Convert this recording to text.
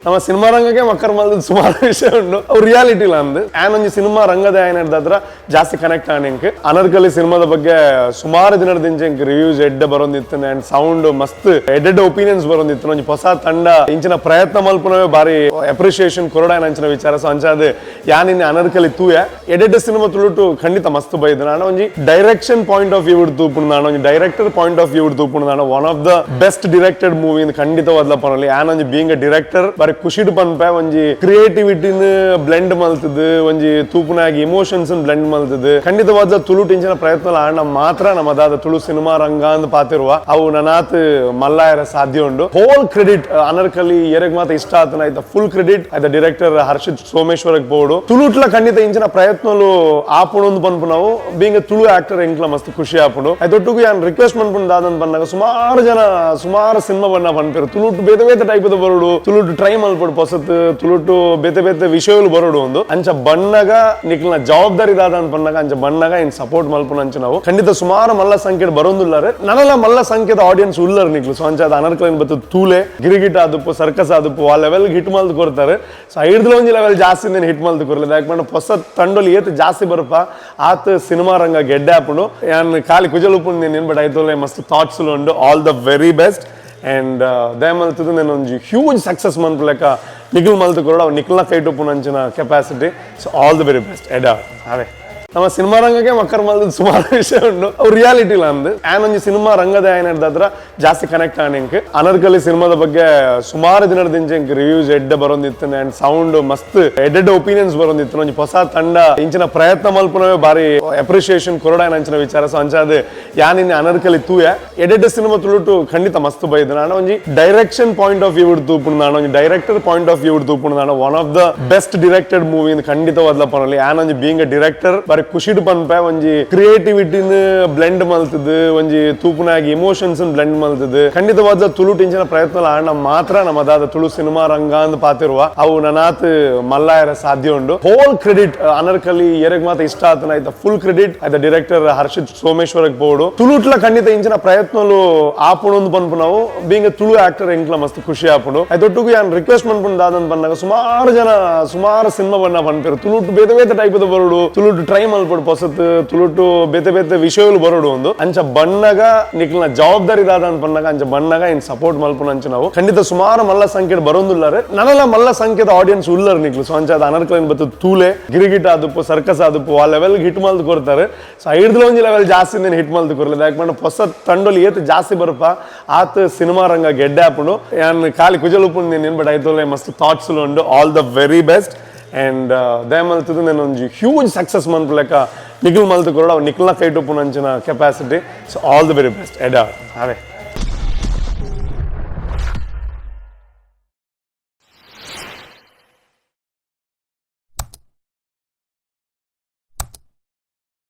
ನಮ್ಮ ಸಿನಿಮಾ ರಂಗಕ್ಕೆ ಮಕ್ಕರ್ ಮಲ್ದ ಸುಮಾರು ವಿಷಯ ಉಂಡು. ಅವು ರಿಯಾಲಿಟಿ ಇಲ್ಲ ಅಂದು. ಆನ್ ಒಂಜಿ ಸಿನಿಮಾ ರಂಗದ ಏನಿರ್ದಾದ್ರ ಜಾಸ್ತಿ ಕನೆಕ್ಟ್ ಆನಿಂಕ್. ಅನರ್ಕಲಿ ಸಿನಿಮಾದ ಬಗ್ಗೆ ಸುಮಾರು ದಿನದ ಇಂಕ್ ರಿವ್ಯೂಸ್ ಎಡ್ಡೆ ಬರೋಂದಿತ್ತು ಅಂಡ್ ಸೌಂಡ್ ಮಸ್ತ್ ಎಡ್ಡೆಡ್ ಒಪಿನಿಯನ್ಸ್ ಬರೋಂದಿತ್ತು. ಒಂಜಿ ಹೊಸ ತಂಡ ಇಂಚಿನ ಪ್ರಯತ್ನ ಮಲ್ಪುನವೇ ಬಾರಿ ಅಪ್ರಿಸಿಯೇಷನ್ ಕೊರಡಾಯನ ಅಂಚಿನ ವಿಚಾರ. ಸೊ ಅಂಚಾದ ಯಾನಿನ್ನ ಅನರ್ಕಲಿ ತೂಯ. ಎಡೆಡ್ ಸಿನಿಮಾ ತುಳುಟು ಖಂಡಿತ ಮಸ್ತ್ ಬೈದು. ನಾನು ಒಂಜಿ direction point of view ತೂಪುಂಡು, ನಾನು ಒಂಜಿ director point of view ತೂಪುಂಡು. ನಾನು one of the best directed movie ಖಂಡಿತವಾದ್ಲ ಪನೊಲಿ. ಯಾನ್ ಒಂಜಿ ಬೀಂಗ್ ಡೈರೆಕ್ಟರ್ ಬಾರಿ ಖುಷಿಡ್ ಪನ್ಪೆ. ಒಂಜಿ ಕ್ರಿಯೇಟಿವಿಟಿನ ಬ್ಲೆಂಡ್ ಮಲ್ತದು, ಒಂಜಿ ತೂಪುನಾಗಿ ಇಮೋಷನ್ಸ್ ಬ್ಲೆಂಡ್ ಮಲ್ತದು, ಖಂಡಿತವಾದ ತುಳು ಇಂಚಿನ ಪ್ರಯತ್ನ ಆಂಡ ಮಾತ್ರ ನಮ್ಮದಾದ ತುಳು ಸಿನಿಮಾ ರಂಗ ಅಂದ್ ಪಾತಿರುವ ಅವು ನನಾತ್ ಮಲ್ಲಾಯರ ಸಾಧ್ಯ ಉಂಡು. ಹೋಲ್ ಕ್ರೆಡಿಟ್ ಅನರ್ಕಲಿ ಎರೆಗ್ ಮಾತ ಇಷ್ಟ ಆತನ ಆಯ್ತ ಫುಲ್ ಕ್ರೆಡಿಟ್ ಆಯ್ತ ಡೈರೆಕ್ಟರ್ ಹರ್ಷಿತ್ ಸೋಮೇಶ್ವರಕ್ ಬೋಡು. ತುಳುಟ್ಲ ಖಂಡಿತ ಇಂಚಿನ ಪ್ರಯತ್ನಲು ಆಪುಣೊಂದು ಪನ್ಪು ನಾವು. ಬೀಂಗ್ ತುಳು ಆಕ್ಟರ್ ಎಂಕ್ಲ ಮಸ್ತ್ ಖುಷಿ ಆಪುಂಡು. ಐತೊಟ್ಟುಗು ಯಾನ್ ರಿಕ್ವೆಸ್ಟ್ ಮನ್ಪುಂಡು ದಾದಂತ ಬಂದಾಗ, ಸುಮಾರು ಜನ ಸುಮಾರು ಸಿನಿಮಾ ಬಣ್ಣ ಪನ್ಪೇರು, ತುಳುಟು ಬೇತೆ ಬೇತೆ ಟೈಪ್ ಬರೋಡು, ತುಳುಟು ಟ್ರೈ ಮಲ್ಪಡು, ಪೊಸತ್ ತುಳುಟು ಬೇತೆ ಬೇತೆ ವಿಷಯಗಳು ಬರೋಡು ಒಂದು. ಅಂಚ ಬಣ್ಣಗ ನಿಕ್ಲ್ನ ಜವಾಬ್ದಾರಿ ದಾದ ಅಂತ ಬಂದಾಗ, ಅಂಚ ಬಣ್ಣಗ ಇನ್ ಸಪೋರ್ಟ್ ಮಲ್ಪುನ ಅಂಚ ನಾವು. ಖಂಡಿತ ಸುಮಾರು ಮಲ್ಲ ಸಂಖ್ಯೆ ಬರೋಂದುಲ್ಲಾರೆ, ನನಲ ಮಲ್ಲ ಸಂಖ್ಯೆದ ಆಡಿಯನ್ಸ್ ಉಲ್ಲರ್ ನಿಕ್ಲು. ಸೊ ಅಂಚ ಅದು ಅನರ್ಕಲಿನ್ ಬತ್ತು ತೂಲೆ. ಗಿರಿಗಿಟ್ ಆದುಪ್ಪು, ಸರ್ಕಸ್ ಆದುಪ್ಪು, ಆ ಲೆವೆಲ್ ಹಿಟ್ ಮಲ್ದು ಕೊಡ್ತಾರೆ. ಸೊ ಐಡ್ದಲ ಒಂಜಿ ಲೆವೆಲ್ ಜಾಸ್ತಿ ಹಿಟ್ ಮಲ್ದು ಕೊರ್ಲೆ. ಯಾಕೆ ಹೊಸ ತಂಡೋಲಿ ಏತ್ ಜಾಸ್ತಿ ಬರಪ ಆತ್ ಸಿನಿಮಾ ರಂಗ ಗೆಡ್ಡೆ ಆಪುಂಡು. ಯಾನ್ ಖಾಲಿ ಕುಜಲ್ ಉಪ್ಪುಂಡು ನೀನು, ಬಟ್ ಐತೋಲೆ ಮಸ್ತ್ ಥಾಟ್ಸ್ ಉಂಡು. All the very best and ದಯಮಲ್ತದ್ದು నేను ಒಂಜಿ ಹ್ಯೂಜ್ ಸಕ್ಸಸ್ ಮನ್ಪುಲೆಕ ನಿಖಿಲ್ ಮಲ್ತು ಕೊರಡು. ಅವು ನಿಖಿಲ್ನ ಕೈಟ್ ಉಪ್ಪುನ ಅಂಚಿನ capacity. So all the very best. ಎಡ ಅವೇ ನಮ್ಮ ಸಿನಿಮಾ ರಂಗಕ್ಕೆ ಮಕ್ಕರ್ ಮಲ್ದ ಸುಮಾರು ವಿಷಯ ಉಂಡು. ಅವು ರಿಯಾಲಿಟಿ ಇಲ್ಲ ಅಂದು. ಆನ್ ಒಂಜಿ ಸಿನಿಮಾ ರಂಗದ ಏನಿರ್ದಾದ್ರ ಜಾಸ್ತಿ ಕನೆಕ್ಟ್ ಆನಿಂಕ್. ಅನರ್ಕಲಿ ಸಿನಿಮಾದ ಬಗ್ಗೆ ಸುಮಾರು ದಿನದ ಇಂಕ್ ರಿವ್ಯೂಸ್ ಎಡ್ಡೆ ಬರೋಂದಿತ್ತು ಅಂಡ್ ಸೌಂಡ್ ಮಸ್ತ್ ಎಡ್ಡೆಡ್ ಒಪಿನಿಯನ್ಸ್ ಬರೋಂದಿತ್ತು. ಒಂಜಿ ಹೊಸ ತಂಡ ಇಂಚಿನ ಪ್ರಯತ್ನ ಮಲ್ಪುನವೇ ಬಾರಿ ಅಪ್ರಿಸಿಯೇಷನ್ ಕೊರಡಾಯನ ಅಂಚಿನ ವಿಚಾರ. ಸೊ ಅಂಚಾದ ಯಾನಿನ್ನ ಅನರ್ಕಲಿ ತೂಯ. ಎಡೆಡ್ ಸಿನಿಮಾ ತುಳುಟು ಖಂಡಿತ ಮಸ್ತ್ ಬೈದು. ನಾನು ಒಂಜಿ direction point of view ತೂಪುಂಡು, ನಾನು ಒಂಜಿ director point of view ತೂಪುಂಡು. ನಾನು one of the best directed movie ಖಂಡಿತವಾದ್ಲ ಪನೊಲಿ. ಯಾನ್ ಒಂಜಿ ಬೀಂಗ್ ಡೈರೆಕ್ಟರ್ ಬಾರಿ ಖುಷಿಡ್ ಪನ್ಪೆ. ಒಂಜಿ ಕ್ರಿಯೇಟಿವಿಟಿನ ಬ್ಲೆಂಡ್ ಮಲ್ತದು, ಒಂಜಿ ತೂಪುನಾಗಿ ಇಮೋಷನ್ಸ್ ಬ್ಲೆಂಡ್ ಮಲ್ತದು, ಖಂಡಿತವಾದ ತುಳು ಇಂಚಿನ ಪ್ರಯತ್ನ ಆಂಡ ಮಾತ್ರ ನಮ್ಮದಾದ ತುಳು ಸಿನಿಮಾ ರಂಗ ಅಂದ್ ಪಾತಿರುವ ಅವು ನನಾತ್ ಮಲ್ಲಾಯರ ಸಾಧ್ಯ ಉಂಡು. ಹೋಲ್ ಕ್ರೆಡಿಟ್ ಅನರ್ಕಲಿ ಎರೆಗ್ ಮಾತ ಇಷ್ಟ ಆತನ ಆಯ್ತ ಫುಲ್ ಕ್ರೆಡಿಟ್ ಆಯ್ತ ಡೈರೆಕ್ಟರ್ ಹರ್ಷಿತ್ ಸೋಮೇಶ್ವರಕ್ ಬೋಡು. ತುಳುಟ್ಲ ಖಂಡಿತ ಇಂಚಿನ ಪ್ರಯತ್ನಲು ಆಪುಣೊಂದು ಪನ್ಪು ನಾವು. ಬೀಂಗ್ ತುಳು ಆಕ್ಟರ್ ಎಂಕ್ಲ ಮಸ್ತ್ ಖುಷಿ ಆಪುಂಡು. ಐತೊಟ್ಟುಗು ಯಾನ್ ರಿಕ್ವೆಸ್ಟ್ ಮನ್ಪುಂಡು ದಾದಂತ ಬಂದಾಗ, ಸುಮಾರು ಜನ ಸುಮಾರು ಸಿನಿಮಾ ಬಣ್ಣ ಪನ್ಪೇರು, ತುಳುಟು ಬೇತೆ ಬೇತೆ ಟೈಪ್ ಬರೋಡು, ತುಳುಟು ಟ್ರೈ ಮಲ್ಪಡು, ಪೊಸತ್ ತುಳುಟು ಬೇತೆ ಬೇತೆ ವಿಷಯಗಳು ಬರೋಡು ಒಂದು. ಅಂಚ ಬಣ್ಣಗ ನಿಕ್ಲ್ನ ಜವಾಬ್ದಾರಿ ದಾದ ಅಂತ ಬಂದಾಗ, ಅಂಚ ಬಣ್ಣಗ ಇನ್ ಸಪೋರ್ಟ್ ಮಲ್ಪುನ ಅಂಚ ನಾವು. ಖಂಡಿತ ಸುಮಾರು ಮಲ್ಲ ಸಂಖ್ಯೆ ಬರೋಂದುಲ್ಲಾರೆ, ನನಲ ಮಲ್ಲ ಸಂಖ್ಯೆದ ಆಡಿಯನ್ಸ್ ಉಲ್ಲರ್ ನಿಕ್ಲು. ಸೊ ಅಂಚ ಅದು ಅನರ್ಕಲಿನ್ ಬತ್ತು ತೂಲೆ. ಗಿರಿಗಿಟ್ ಆದುಪ್ಪು, ಸರ್ಕಸ್ ಆದುಪ್ಪು, ಆ ಲೆವೆಲ್ ಹಿಟ್ ಮಲ್ದು ಕೊಡ್ತಾರೆ. ಸೊ ಐಡ್ದಲ ಒಂಜಿ ಲೆವೆಲ್ ಜಾಸ್ತಿ ಹಿಟ್ ಮಲ್ದು ಕೊರ್ಲೆ. ಯಾಕೆ ಹೊಸ ತಂಡೋಲಿ ಏತ್ ಜಾಸ್ತಿ ಬರಪ ಆತ್ ಸಿನಿಮಾ ರಂಗ ಗೆಡ್ಡೆ ಆಪುಂಡು. ಯಾನ್ ಖಾಲಿ ಕುಜಲ್ ಉಪ್ಪುಂಡು ನೀನು, ಬಟ್ ಐತೋಲೆ ಮಸ್ತ್ ಥಾಟ್ಸ್ ಉಂಡು. All the very best and ದಯಮಲ್ತದ್ದು నేను ಒಂಜಿ ಹ್ಯೂಜ್ ಸಕ್ಸಸ್ ಮನ್ಪುಲೆಕ ನಿಖಿಲ್ ಮಲ್ತು ಕೊರಡು. ಅವು ನಿಖಿಲ್ನ ಕೈಟ್ ಉಪ್ಪುನ ಅಂಚಿನ capacity. So all the very best. ಎಡ ಅವೇ.